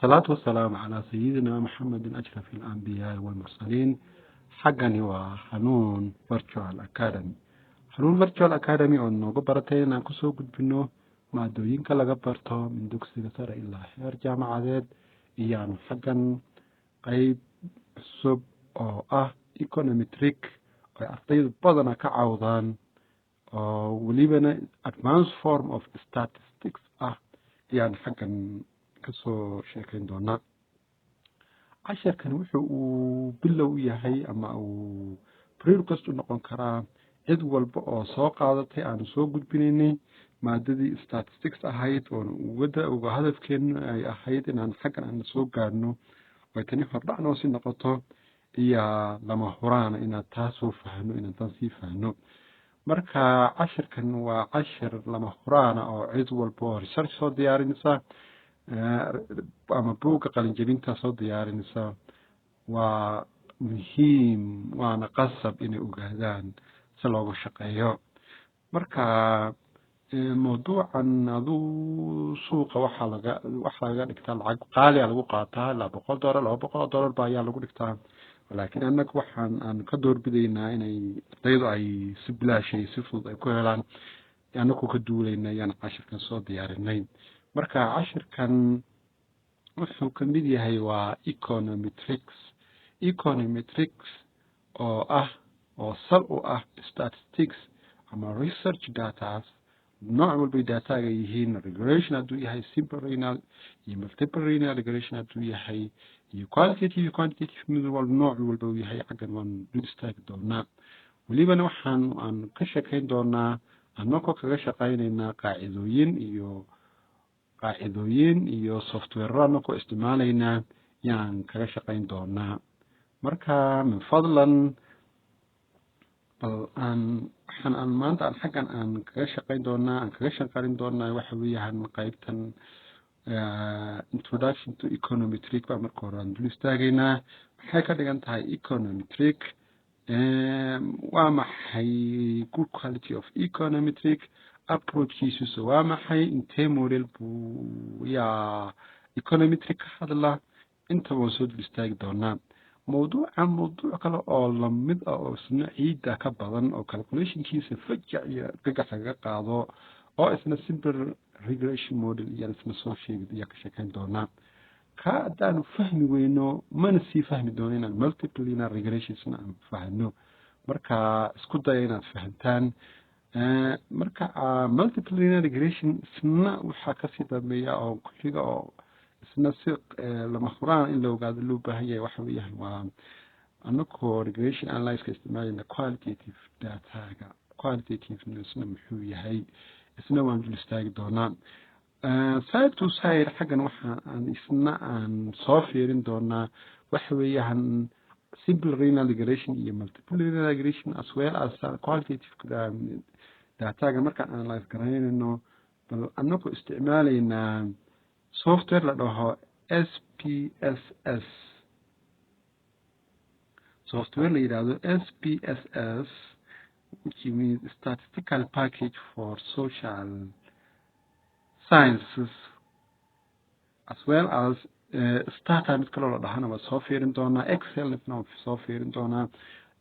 Wasalaatu wasalaamu calaa sayidina Maxamedin ashraf alambiyaai walmursaliin. Xaggani waa Hanuun Virtual Academy, Hanuun Virtual Academy oo nooga baratay inaan kusoo gudbino maadooyinka laga barto min dugsiga sare ilaa heer jaamacadeed. Iyaanu xaggan qeyb cusub oo ah econometric ay ardaydu badana ka cawdaan, oo welibana advance form of statistics ah, ayaan xaggan kasoo sheekeyn doonaa. Casharkan wuxuu uu bilow yahay ama uu prerequisite u noqon karaa cid walba oo soo qaadatay aanu soo gudbinaynay maadadii statistics ahayd, oona uga hadafkeenu ay ahayd inaan xaggan aan soo gaadhno, oy tani hordhac noo sii noqoto. Iyo lama huraana inaan taa soo fahno, inaan tan sii fahno. Marka cashirkan waa cashir lama huraana oo cid walba oo research soo diyaarinaysa ama buugga qalinjebinta soo diyaarinaysa waa muhiim, waana qasab inay ogaadaan si looga shaqeeyo. Marka mawduucan aduu suuqa waxaa laga dhigtaa lacag qaaliya lagu qaataa, ilaa $100, $200 ba ayaa lagu dhigtaa. Laakiin annaga waxaan aan ka doorbidaynaa inay ardaydu ay si bilaashay, si fudud ay ku helaan. Anagoo ka duulayna ayaan cashirkan soo diyaarinay. Marka cashirkan wuxuu kamid yahay waa econometrics, econometrics oo ah oo sal u ah statistics ama research datas, nooc walbay dataga yihiin: regression hadduu yahay, simple linear iyo multiple linear regression hadduu yahay, iyo qualitative iyo quantitative, mid walba nooc walba uu yahay xaggan waan dul istaagi doonaa. Welibana waxaan aan ka sheekeyn doonaa, annagoo kaga shaqeyneynaa qaacidooyin iyo software anagoo isticmaalaynaa yaan kaga shaqeyn doonaa. Marka min fadlan bal aan waxaan aan maanta aan xaggan aan kaga shaqeyn doonaa, aan kaga shanqarin doonaa, waxa weeyaan qaybtan introduction to econometric baa marka hore aan dul istaagaynaa. Maxay ka dhigan tahay econometric? Waa maxay good quality of econometric approachkiisuse? Waa maxay? Intee model buu yaa econometric ka hadla? Intaba waan soo dul istaagi doonaa. Mawduuca mawduuc kale oo lamid ah oo isna ciidda ka badan oo calculationkiisa fajac iyo gagax lagaga qaado, oo isna simple regression model, iyaan isna soo sheegi iyaa ka sheekeyn doonaa. Ka haddaanu fahmi weyno, mana sii fahmi doono inaan multiple linear regressionsna aan fahno. Marka isku daya inaad fahantaan. Marka multiple linear regression isna waxaa kasii dambeeya oo ku xiga, oo isna si lama huraan in la ogaado loo baahan yahay, waxa weeyaan waa anagoo regression analysis isticmaalayna qualitative dataga, qualitative isna muxuu yahay, isna waan dul istaagi doonaa. Side to side xaggan waxa aan isna aan soo fiirin doonaa waxa weeyaan simple linear regression iyo multiple linear regression, as well as qualitative dataga markaan analyze garaynayno, bal anagoo isticmaalaynaa software la dhaho SPSS, software la yidhaahdo SPSS, which means Statistical Package for Social Sciences, as well as Stata mid kaloo la dhahana waa soo fiirin doonaa, Excel na waan soo fiirin doonaa.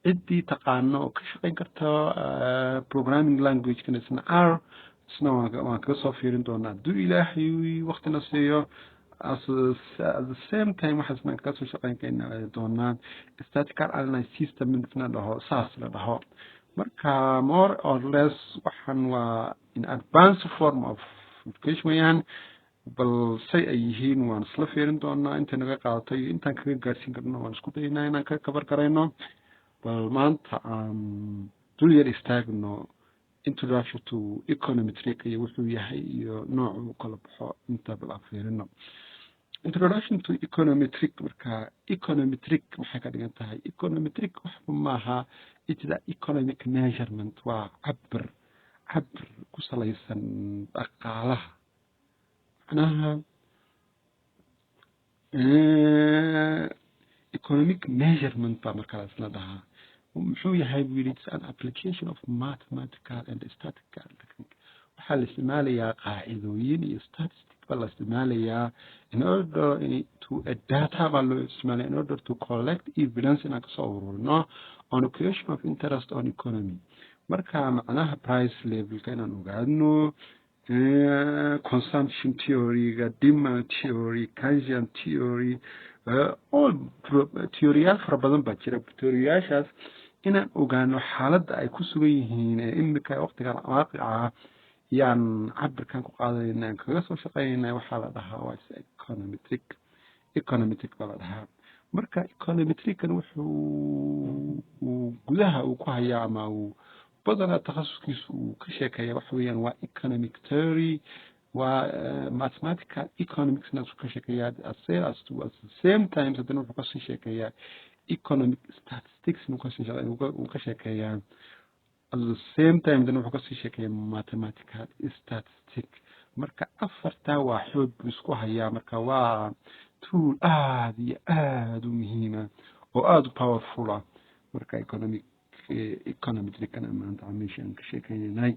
Ciddii taqaano oo ka shaqeyn karta programming language-kana, isna R, isna waan kaga soo fiirin doonaa hadduu Ilaahay waqtina siiyo. At the same time waxaa isna kaga soo shaqeyn doonaa statistical analysis system midna dhaho, saas la dhaho. Marka more or less waxaan waa in advanced form of education weeyaan. Bal say ay yihiin waan isla fiirin doonaa. Intay naga qaadato iyo intaan kaga gaadhsiin karno waan isku daynaa inaan ka kabar garayno. Bal maanta aan dul yar istaagno introduction to econometric iyo wuxuu yahay iyo noocu u kala baxo inta. Bal aan fiirino introduction to econometric. Marka econometric maxay ka dhigan tahay? Econometric waxba maaha, it's the economic measurement, waa cabir ku salaysan dhaqaalaha. Macnaha economic measurement baa markaa isla dhahaa. Muxuu yahay buu yidhi? It's an application of mathematical and statistical technique. Waxaa la isticmaalayaa qaacidooyin iyo statistic baa la isticmaalayaa in order to a data baa loo isticmaalaya in order to collect evidence, inaan kasoo ururino on a question of interest on economy. Marka macnaha price levelka inaan ogaadno, consumption theory-ga, demand theory, Keynesian theory, all theoryyaal fara badan baa jira. Theoryyaashaas inaan ogaano xaaladda ay ku sugan yihiin ee imika waqtigan waaqica yaan cabirkan ku qaadanayna, aan kaga soo shaqeynayna, waxaa la dhahaa waa econometric. Econometric baa la dhahaa. Marka econometrickan wuxuu gudaha uu ku hayaa ama uu badanaa takhasuskiisu uu ka sheekeeya waxa weeyaan waa economic theory, waa mathematical economicsna uu ka sheekeeyaa, as well as to at the same time haddana wuxuu kasii sheekeeyaa economic statistics uu ka sheekeeyaa, at the same time haddana wuxuu kasii sheekeeyaa mathematical statistic. Marka afartaa waa xoog buu isku hayaa. Marka waa tool aada iyo aada u muhiima oo aada u powerful ah. Marka econometricana maanta meesha aan ka sheekeynay.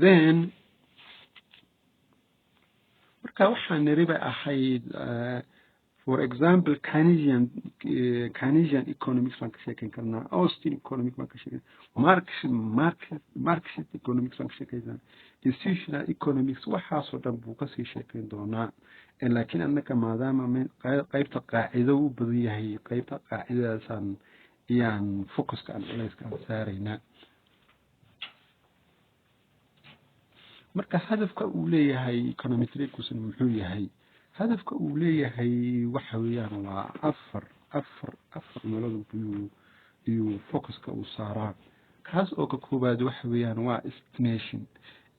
Then marka waxaan niri bay ahayd, for example, Keynesian economics baan ka sheekeyn karnaa, Austrian economics baan ka sheekeyn, Marxist economics baan ka sheekeynaa, institutional economics, waxaasoo dhan buu kasii sheekeyn doonaa. Laakiin annaka maadaama qeybta qaacido u badan yahay, qeybta qaacidadaasaan iyaan focuska aan culayska aan saaraynaa. Marka hadafka uu leeyahay econometricusna muxuu yahay? Hadafka uu leeyahay waxa weeyaan waa afar meelood buu iyuu focuska uu saaraa, kaas oo ka koowaad waxa weeyaan waa estimation.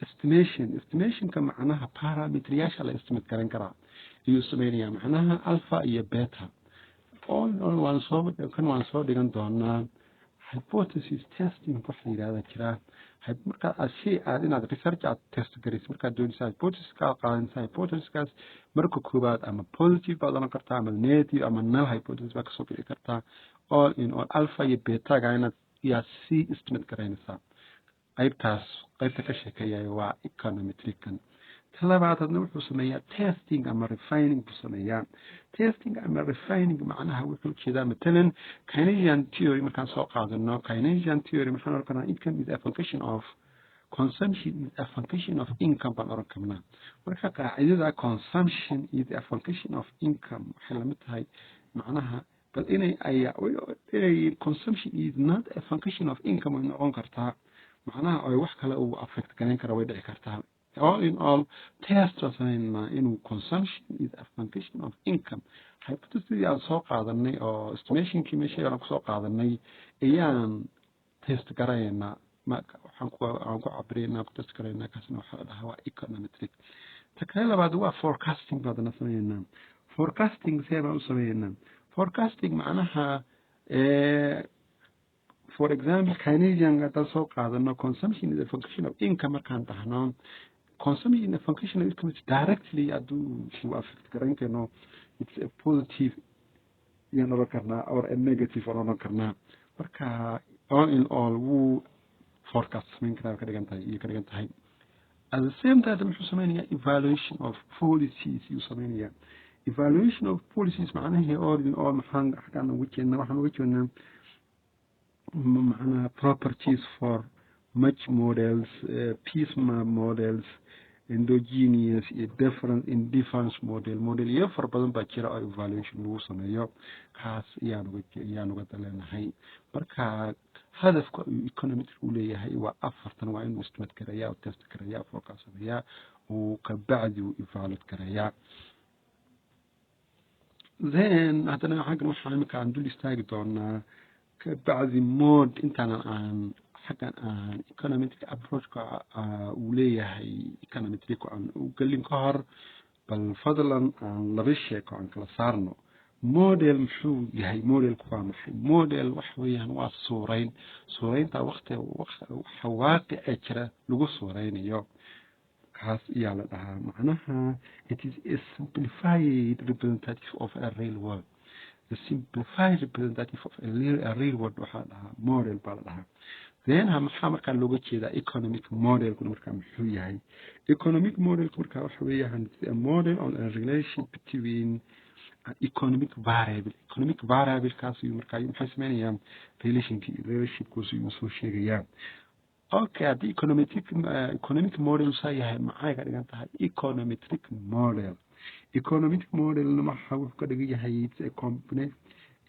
Estimationka macnaha parameteryaasha la estimate garan karaa ayuu sameynayaa, macnaha alpha iyo beta. Waan soo kan waan soo dhigan doonaa. Hypothesis testing waxa la yidhahda jiraa. Marka aad shay aad inaad research aad test garayso, markaad doonaysa hypothesiska aad qaadanaysa, hypothesiskaas marka koowaad ama positive baad oran kartaa ama negative ama null hypothesis baad kasoo bixi kartaa. All in all, alpha iyo betaga inaad yaa sii estimate garaynaysaa. Qaybtaas qaybta ka sheekeeyayo waa econometrican. Ta labaad hadna wuxuu sameeyaa testing ama refining buu sameeyaa. Testing ama refining macnaha wuxuu jeedaa, matalan, Keynesian theory markaan soo qaadano, Keynesian theory maxaan oran karnaa? Income is a function of consumption, is a function of income baan oran karnaa. Marka qaacidada consumption is a function of income waxay lamid tahay macnaha bal inay ay inay consumption is not a function of income way noqon kartaa, macnaha ay wax kale uu affect garan kara way dhici kartaa. All in all, test baan sameynaa inuu consumption is a function of income. Hypothesis aan soo qaadanay oo estimationkii meesha aan kusoo qaadanay ayaan test garaynaa, waxaan ku aan ku cabiraynaa, ku test garaynaa. Kaasna waxaa la dhahaa waa econometric. Ta kale labaad waa forecasting baadana sameynaa. Forecasting see baan u sameynaa forecasting? Macnaha, for example, Keynesian haddaan soo qaadano, consumption is a function of income markaan dhahno, consumption is a function of income directly hadduu uu affect garan karno, it's a positive ayaan oran karnaa or a negative aan oran karnaa. Marka all in all wuu forecast samayn karaa ka dhigan tahay iyo ka dhigan tahay. At the same time muxuu sameynayaa? Evaluation of policies yuu sameynayaa. Evaluation of policies macnahii all in all maxaan xaggaan uga jeednaa? Waxaan uga jeednaa macnaha properties for much models, PEACE models, endogenous iyo different indifference model, modelyo fara badan baa jira oo evaluation lagu sameeyo. Kaas ayaan uga daleenahay. Marka hadafka uu econometric u leeyahay waa afartan: waa inuu estimate gareeyaa, test gareeyaa, forecast sameeyaa, uu kabacdi uu evaluate gareeyaa. Then haddana xaggan waxaa imika aan dul istaagi doonaa kabacdi mode intaanan aan xaggan aan econometric approachka uu leeyahay econometric aan u gelin ka hor, bal fadlan aan laba sheeko aan kala saarno. Model muxuu yahay? Modelku waa maxay? Model waxa weeyaan waa suurayn, suuraynta waqti waxa waaqica jira lagu suuraynayo, kaas ayaa la dhahaa. Macnaha it is a simplified representative of a real world. The simplified representative of a real world waxaa la dhahaa model baa la dhahaa. Then maxaa markaa looga jeedaa economic modelkuna? Markaa muxuu yahay economic modelku? Markaa waxa weeyaan a model on a relationship between economic variable. Economic variablekaas ayuu markaa maxay sameynayaan? Relationki, relationshipkaas ayuu soo sheegayaa. Okay, haddii economic model saa yahay, maxay ka dhigan tahay econometric model? Economic modelna waxa wuxuu ka dhigan yahay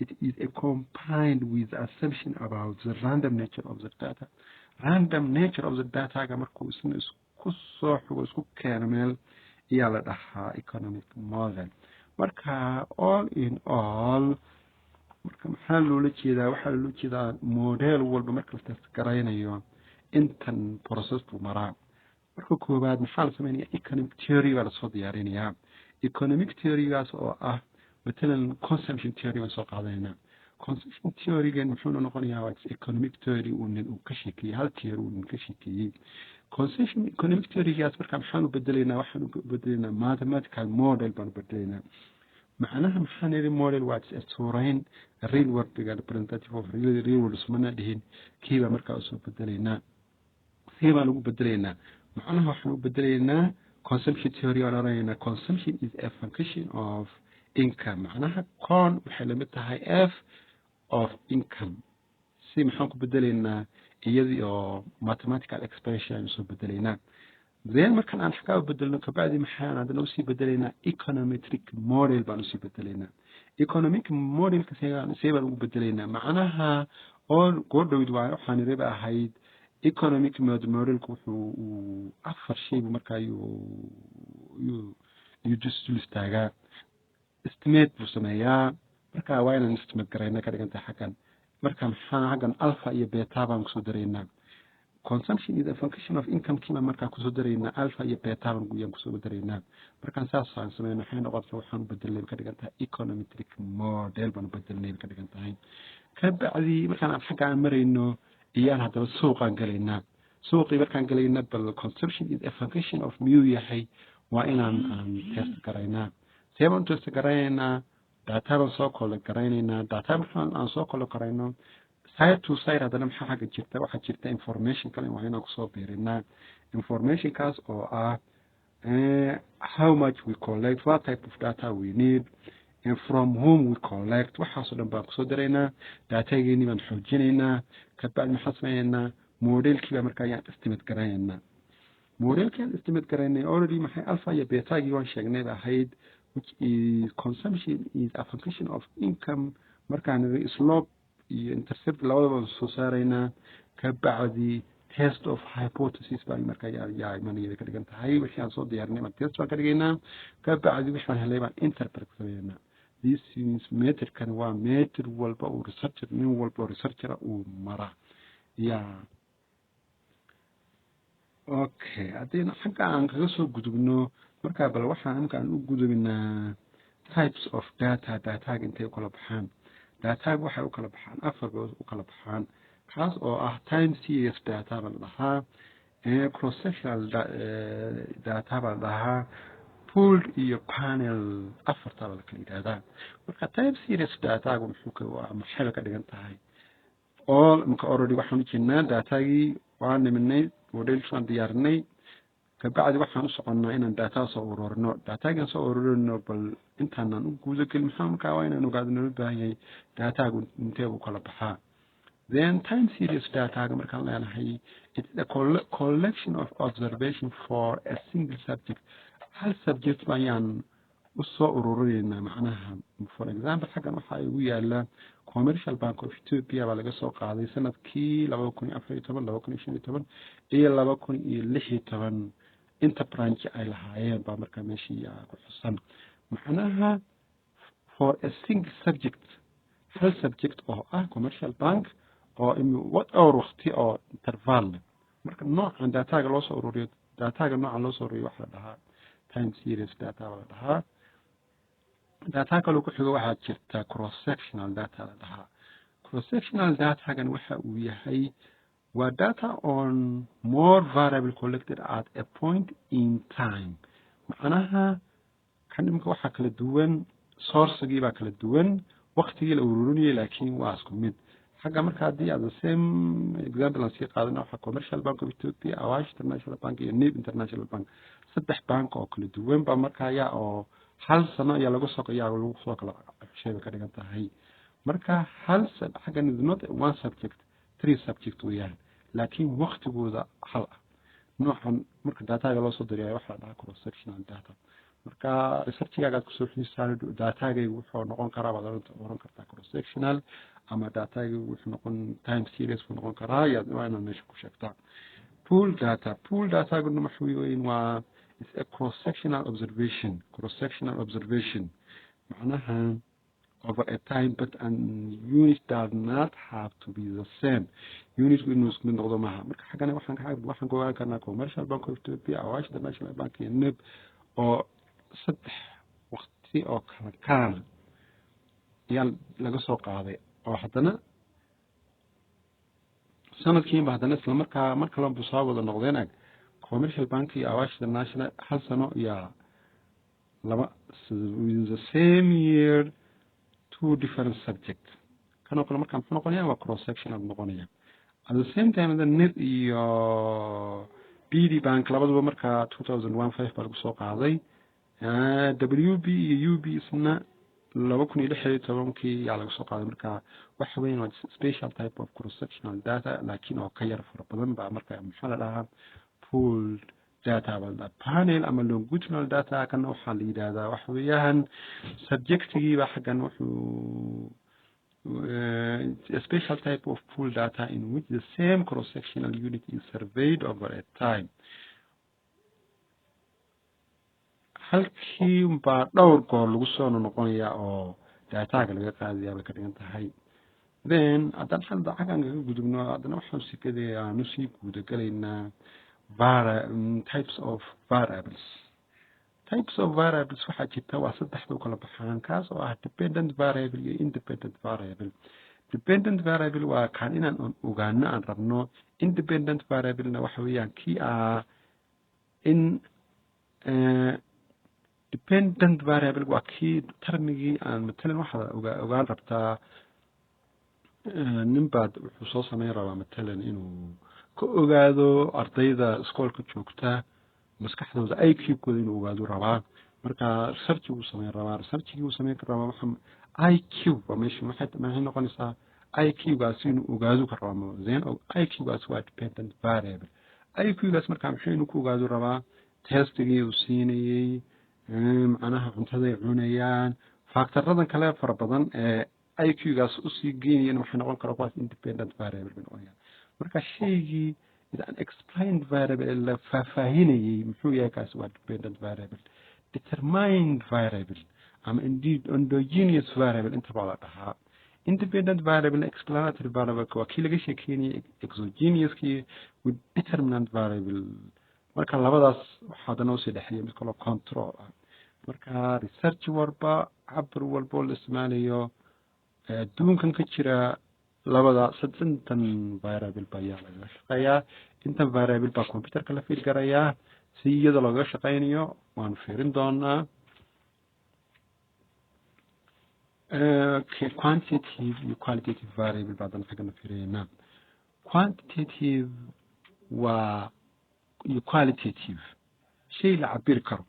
it is a combined with assumption about the random nature of the data. Random nature of the dataga markuu isna isku soo xugo, isku keeno meel, ayaa la dhahaa economic model. Marka all in all, marka maxaa loola jeedaa? Waxaa loola jeedaa model walba marka la test garaynayo intan process buu maraa. Marka koowaad maxaa la sameynaya? Economic theory baa lasoo diyaarinayaa. Economic theorygaas oo ah matalan consumption theory baan soo qaadanaynaa. Consumption theorygan muxuuna noqonayaa? Waa economic theory uu nin uu ka sheekeeyey, hal theory uu nin ka sheekeeyey. Consumption economic theorygaas marka maxaan u bedelaynaa? Waxaan u bedelaynaa mathematical model baan u bedelaynaa. Macnaha maxaan yidhi? Model waa suurayn real worldga, representative of real world sumana dhihin? Kii baa markaa usoo bedelaynaa. See baan ugu bedelaynaa? Macnaha waxaan u bedelaynaa consumption theory waan oranaynaa consumption is a function of income. Macnaha con waxay lamid tahay f of income. Si maxaan ku bedelaynaa? Iyadii oo mathematical expression aynu soo bedelaynaa. Then markan aan xagaa u bedelno, kabacdi maxaan haddana usii bedelaynaa? Econometric model baan usii bedelaynaa. Economic modelka see baan ugu bedelaynaa? Macnaha oo goordhowd waa waxaan iriba ahayd economic modelku wuxuu uu afar shay buu markaa yuu dul istaagaa. Estimate buu sameeyaa. Marka waa inaan estimate garayna ka dhigan tahay xaggan. Marka maxaa xaggan alpha iyo beta baan kusoo daraynaa. Consumption is a function of income kiibaan markaa kusoo daraynaa, alpha iyo beta baan yaan kusoo daraynaa. Markaan saas aan sameyno, waxay noqonaysaa waxaan u bedelnay ka dhigan tahay econometric model baan u bedelnay ka dhigan tahay. Kabacdi markaan aan xagga aan marayno iyaan haddaba suuqaan galaynaa. Suuqii markaan galayna, bal consumption is a function of miyuu yahay, waa inaan aan test garaynaa. See baan u test garaynaynaa? Data baan soo collect garaynaynaa. Data markaan aan soo collect garayno, side to side haddana maxaa xagga jirta? Waxaa jirta information kale waa inaan kusoo biirinaa. Informationkaas oo ah how much we collect, what type of data we need and from whom we collect. Waxaasoo dhan baan kusoo daraynaa. Datageenii baan xoojinaynaa. Kabacdi maxaan sameynaynaa? Modelkii baa markaa ayaan estimate garaynaynaa. Modelkii aan estimate garaynay already maxay alpha iyo betagii waan sheegnay ba ahayd, which is consumption is a function of income. Markaan slope iyo intercept labadaba soo saaraynaa. Kabacdi test of hypothesis baan markaa yaa imanaya ka dhigan tahay. Wixii aan soo diyaarinay baan test baan ka dhigaynaa. Kabacdi wixii aan helay baan interpret sameynaa. This is methodkan waa method walba uu researcher, nin walba oo researcher uu mara ya. Okay, haddaynu xagga aan kaga soo gudubno, markaa bal waxaan imka aan u gudubinaa types of data. Dataga intay u kala baxaan? Dataga waxay u kala baxaan, afar bay u kala baxaan, kaas oo ah time series data baa la dhahaa, cross sectional data baa la dhahaa, pooled iyo panel, afartaa baa la kala yidhahdaa. Marka time series datagu muxuu ka waa maxay ba ka dhigan tahay? All imka already waxaan ujeednaa datagii waan niminay, modelkii waan diyaarinay. Kabacdi waxaan u soconnaa inaan data soo ururino. Datagaan soo ururino, bal intaanaan u guudagelin, maxaa markaa waa inaan ogaado nala baahan yahay datagu intee buu kala baxaa? Then time series dataga markaan leenahay, it's a collection of observation for a single subject. Hal subject bayaan usoo ururinaynaa. Macnaha, for example, xaggan waxaa igu yaala Commercial Bank of Ethiopia baa laga soo qaaday sanadkii 2014, 2015 iyo 2016. Inta branch ay lahaayeen baa markaa meeshii ku xusan. Macnaha for a single subject, hal subject oo ah commercial bank oo dhowr waqti oo interval leh. Marka noocan dataga loo soo ururiyo, dataga noocan loo soo ururiyo waxaa la dhahaa time series data baa la dhahaa. Data kaloo ku xigo waxaa jirta cross sectional data la dhahaa. Cross sectional datagan waxa uu yahay waa data on more variable collected at a point in time. Macnaha kan imika waxaa kala duwan sourcegii baa kala duwan, waqtigii la ururinayay, laakiin waa isku mid. Xagga marka haddii aad the same example aan sii qaadana, waxaa Commercial Bank of Ethiopia, Awash International Bank iyo NIB International Bank, saddex bank oo kala duwan ba marka ayaa oo hal sano ayaa lagu soo kala xushay bay ka dhigan tahay. Marka hal xaggan is not one subject, three subject weeyaan, laakiin waktigooda hal ah. Noocan marka dataaga loo soo diriyayo waxaa la dhahaa cross sectional data. Marka researchigaaga kusoo xisaan, datagaygu wuxuu noqon karaa baad oran kartaa cross sectional, ama datagaygu wuxuu noqon time series buu noqon karaa. Yaad waa inaad meesha ku sheegtaa. Pool data, pool dataguna waxa weyn waa is a cross sectional observation. Cross sectional observation macnaha over a time, but an unit does not have to be the same. Unitku inuu isku mid noqdo maaha. Marka xaggana waxaan ka ogaan karnaa Commercial Bank of Ethiopia, Awash International Bank iyo NIB oo saddex waqti oo kala kaana ayaa laga soo qaaday, oo haddana sanadkiinba haddana isla markaa mar kale soo wada noqdeen. Ag Commercial Bank iyo Awash International hal sano iyo laba, within the same year, two different subject. Kanoo kale markaa muxuu noqonaya? Waa cross sectional noqonaya. At the same time, the NIB iyo BD Bank labaduba markaa 2015 baa lagu soo qaaday. WB iyo UB isna 2016-kii yaa laga soo qaaday. Marka waxa weyan waa special type of cross sectional data, laakiin oo ka yar fara badan baa marka maxaa la dhahaa? Pooled data baa la dhahaa. Panel ama longitudinal data kana waxaa la yidhahdaa waxa weeyaan subjectigii baa xaggan wuxuu a special type of pool data in which the same cross-sectional unit is surveyed over a time. Halkii baa dhowr goor lagu soo noqonayaa oo dataaga laga qaadaya bay ka dhigan tahay. Then haddaan hadda xaggan kaga gudubno, haddana waxaan sikadee aanu sii gudagalaynaa types of variables. Types of variables waxaa jirta waa saddexda u kala baxaan, kaas oo ah dependent variable iyo independent variable. Dependent variable waa kaan inaan ogaano aan rabno. Independent variablena waxa weeyaan kii ah in dependent variable waa kii termigii aan matalan waxaad ogaan rabtaa, nin baad wuxuu soo sameyn rabaa matalan inuu ka ogaado ardayda iskoolka joogta maskaxdooda, IQ-kooda inuu ogaado rabaa. Marka research uu sameyn rabaa, researchigii uu sameyn rabaa waxa IQ waa meesha maxay noqonaysaa? IQ-gaasi inuu ogaado ka rabaa. Then IQ-gaasi waa dependent variable. IQ-gaas marka muxuu inuu ku ogaado rabaa? Testigii uu siinayey, macnaha cuntaday cunayaan, factoradan kale fara badan ee IQ-gaas usii geynayana waxay noqon karaa kuwaas independent variable bay noqonayaan. Marka shaygii is an explained variable ee la faahfaahinayey muxuu yahay? Kaasi waa dependent variable. Determined variable ama indeed endogenous variable intaba la dhahaa. Independent variable, explanatory variable waa kii laga sheekeynayay, exogenouskii with determinant variable. Marka labadaas waxaa haddana usii dhexeeya mid kaloo control ah. Marka research walba, cabir walba oo la isticmaalayo adduunkan ka jira, labada intan variable ba ayaa lagaga shaqeeyaa. Intan variable baa computerka la fiil garayaa. Si iyada loogaga shaqeynayo waanu fiirin doonaa. Quantitative iyo qualitative variable baa haddana xaggana fiiriyeynaa. Quantitative waa iyo qualitative, shay la cabiri karo,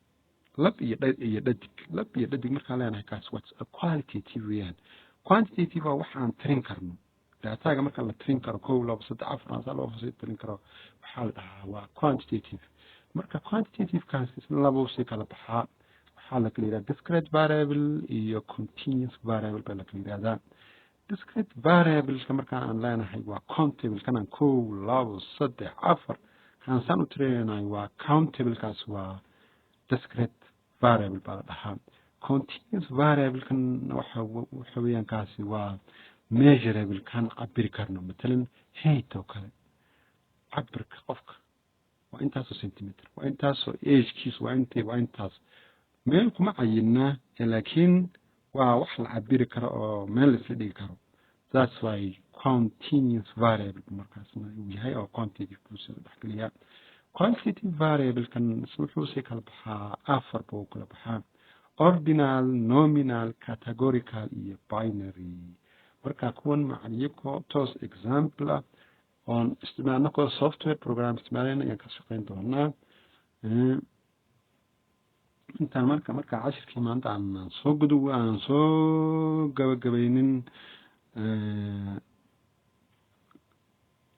lab iyo dha iyo dhadig. Lab iyo dhadig markaan leenahay, kaas waa qualitative weeyaan. Quantitative waa wax aan tirin karno. Dataaga marka la tirin karo, kow, labo, saddex, afar, saa loo sii tirin karo, waxaa la dhahaa waa quantitative. Marka quantitative kaas isna laba sii kala baxaa. Waxaa la kala yidhaha discrete variable iyo continuous variable baa la kala yidhahdaa. Discrete variableka marka aan leenahay waa countable. Kanaan kow, labo, saddex, afar kaan saan u tirinaynahay waa countable, kaas waa discrete variable baa la dhahaa. Continuous variable-kan waxa weeyaan kaasi waa measurable, kaan cabiri karno, matalan height oo kale, cabirka qofka waa intaasoo centimeter, waa intaasoo agekiis, waa intay, waa intaas, meel kuma cayina, laakiin waa wax la cabiri karo oo meel la isla dhigi karo. That's why continuous variable markaasna uu yahay oo quantitative buu soo dhexgeliyaa. Quantitative variable-kan wuxuu sii kala baxaa, afar buu kala baxaa: ordinal, nominal, categorical iyo binary. Marka kuwan macaliyako toos example ah oon isticmaalnakoo software program isticmaalayna ayaan ka shaqeyn doonaa. Intaan marka cashirkii maanta aan soo gudu, aan soo gabagabaynin,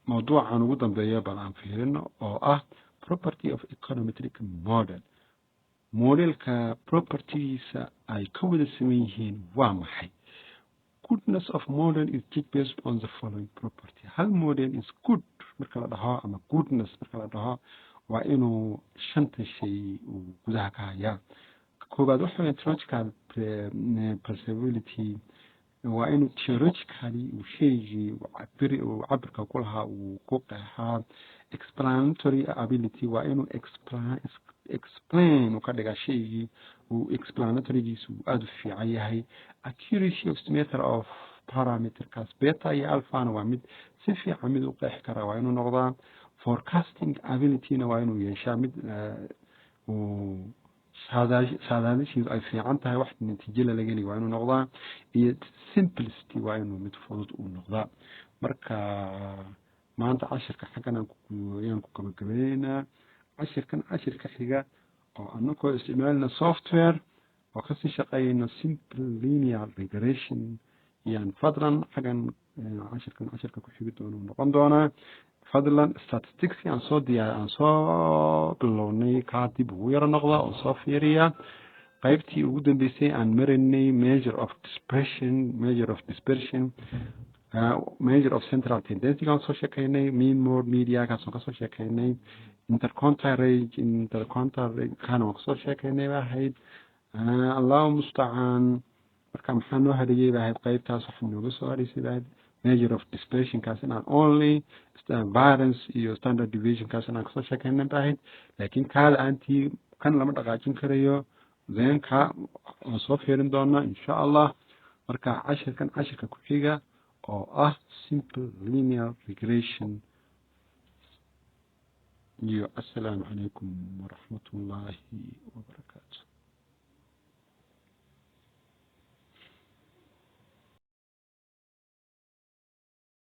mawduucan ugu dambeeya bal aan fiirino, oo ah property of econometric model. Modelka propertygiisa ay ka wada siman yihiin waa maxay? Goodness of model is judged based on the following property. Hal model is good marka la dhaho ama goodness marka la dhaho, waa inuu shanta shay uu gudaha ka hayaa. Koowaad waxa weya theoretical plausibility. Waa inuu theoretically uu shaygii cabiri uu cabirka ku lahaa uu ku qeexaa. Explanatory ability, waa inuu explain uu ka dhigaa shaygii, uu explanatorygiisu uu aada u fiican yahay. Accuracy of estimator of parameterkaas beta iyo alphana waa mid si fiican mid u qeexi karaa waa inuu noqdaa. Forecasting abilityna waa inuu yeeshaa, mid uu saadaalishiisu ay fiican tahay, wax natiijo lalaga heli waa inuu noqdaa. Iyo simplicity, waa inuu mid fudud uu noqdaa. Marka maanta cashirka xaggan ayaan ku gabagabayneynaa. Cashirkan cashirka xiga oo anakoo isticmaalina software oo kasii shaqeynayno simple linear regression yaan fadlan xaggan cashirkan cashirka ku xigi doono noqon doonaa. Fadlan statistics aan soo diyaar, aan soo bilownay, kaa dib ugu yaro noqda oo soo fiiriya qaybtii ugu dambeysay aan maraynay measure of dispersion, measure of central tendency kaan soo sheekeynay, mean, mode, median kaasoo kasoo sheekeynay, interquartile range, interquartile range kaana waan kasoo sheekeynay ba ahayd. Allahu mustacaan. Marka maxaa noo hadhayey ba ahayd? Qaybtaas waxaa nooga soo hadhaysay ba ahayd measure of dispersion kaas inaan only variance iyo standard deviation kaas inaan kasoo sheekeynay ba ahayd. Laakiin kaa la-aantii kan lama dhaqaajin karayo. Then ka waan soo fiirin doonaa, insha Allah. Marka cashirkan cashirka ku xiga oo ah simple linear regression iyo assalaamu calaykum waraxmatullaahi wabarakatu.